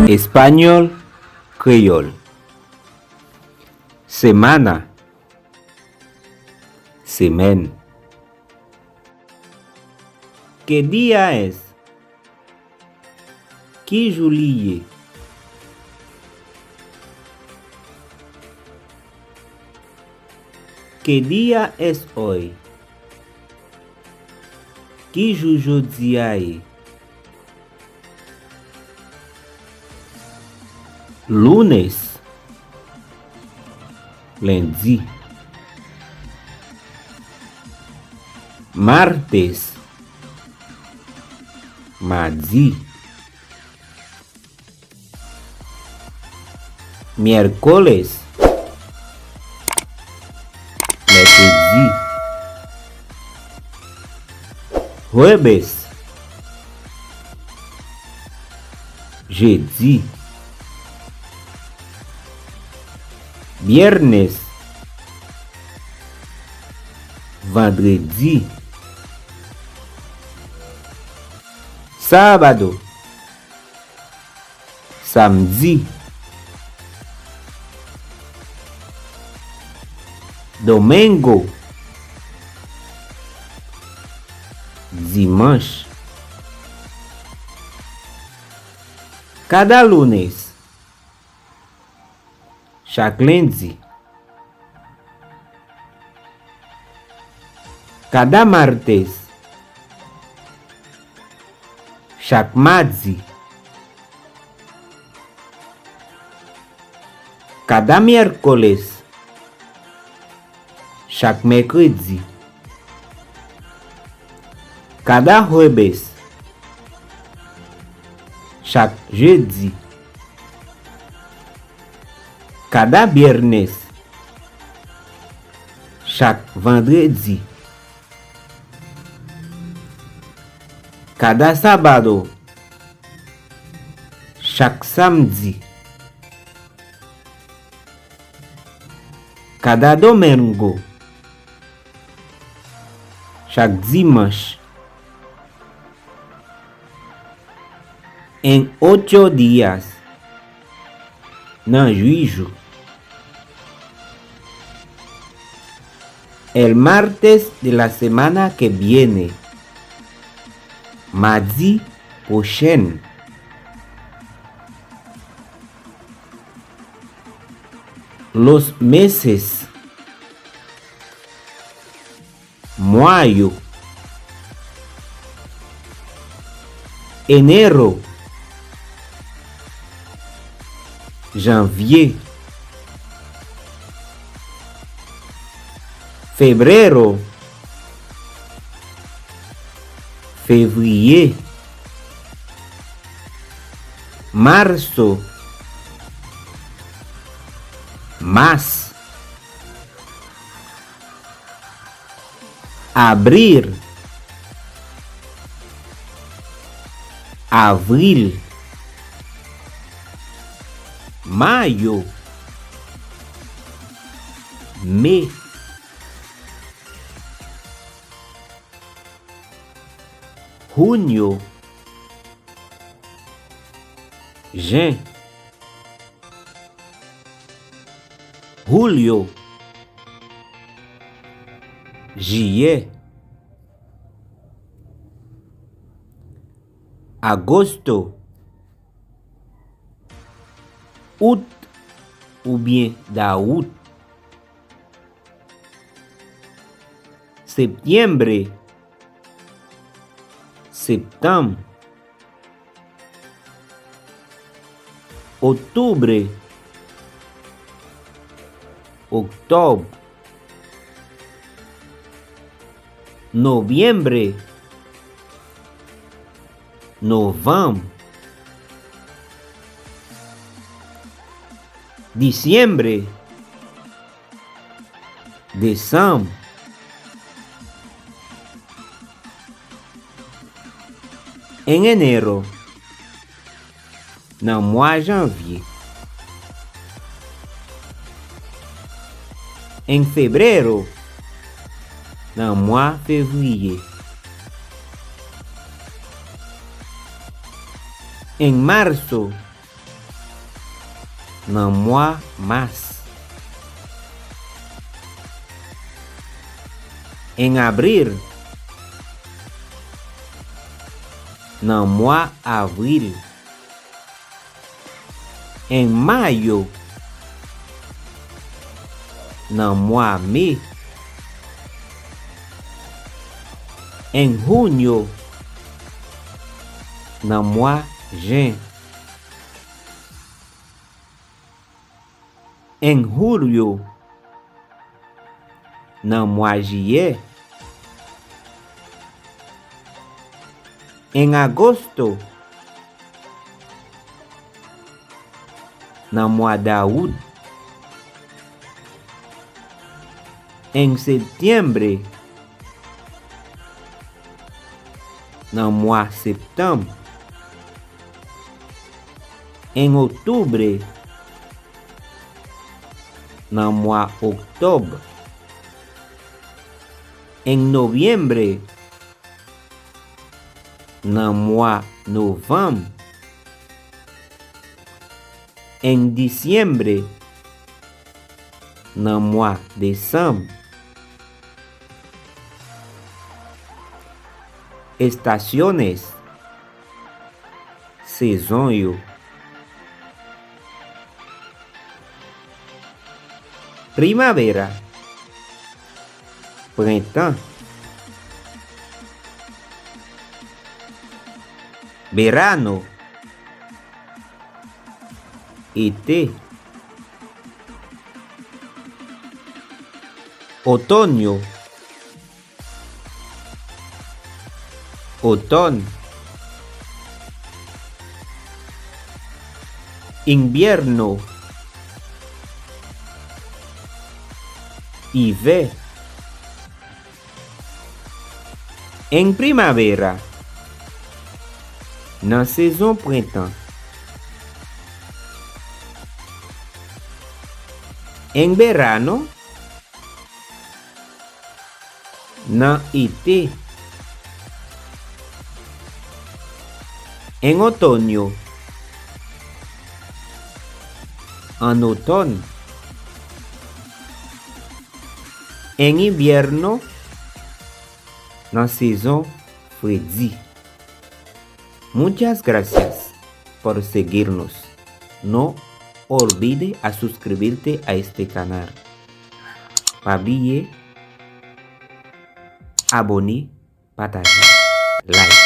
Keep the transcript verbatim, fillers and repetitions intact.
Espanyòl, kreyòl. Semana, semèn. ¿Qué día es? Ki jou li ye? ¿Qué día es hoy? Ki jou jodi a ye? Lunes, lendi. Martes, madi. Miércoles, mèkredi. Jueves, jedi. Viernes, vandredi. Sábado, samdi. Domingo, dimanch. Cada lunes, chak lendi. Cada martes, chak madi. Cada miércoles, chak mèkredi. Cada jueves, chak jedi. Cada viernes, chak vandredi. Cada sábado, chak samdi. Cada domingo, chak dimanch. En ocho días, nan uit jou. El martes de la semana que viene, madi pwochèn. Los meses, mwa yo. Enero, janvye. Febrero, fevriye. Marso, mas. Abrir, avril. Mayo, me. Junio, jen. Julio, jiyè. Agosto, out oubyen dawout. Septiembre, septanm. Octubre, oktòb. Noviembre, novanm. Diciembre, desanm. En enero, nan mwa janvye. En febrero, nan mwa fevriye. En marso, nan mwa mas. En abril, nan mwa avril. En mayo, nan mwa me. En junio, nan mwa jen. En julio, nan mwa jiyè. En agosto, nan mwa dawout. En septiembre, nan mwa septanm. En octubre, nan mwa oktòb. En noviembre, nan mwa novanm. En diciembre, nan mwa desanm. Estaciones, sezon yo. Primavera, prentan. Verano, ete. Otoño, otòn. Invierno, ivè. En primavera, nan sezon prentan. En verano, nan ete. En otoño, an otòn. En invierno, nan sezon fredi. Muchas gracias por seguirnos. No olvide a suscribirte a este canal. Pa bliye abone, pataje, like.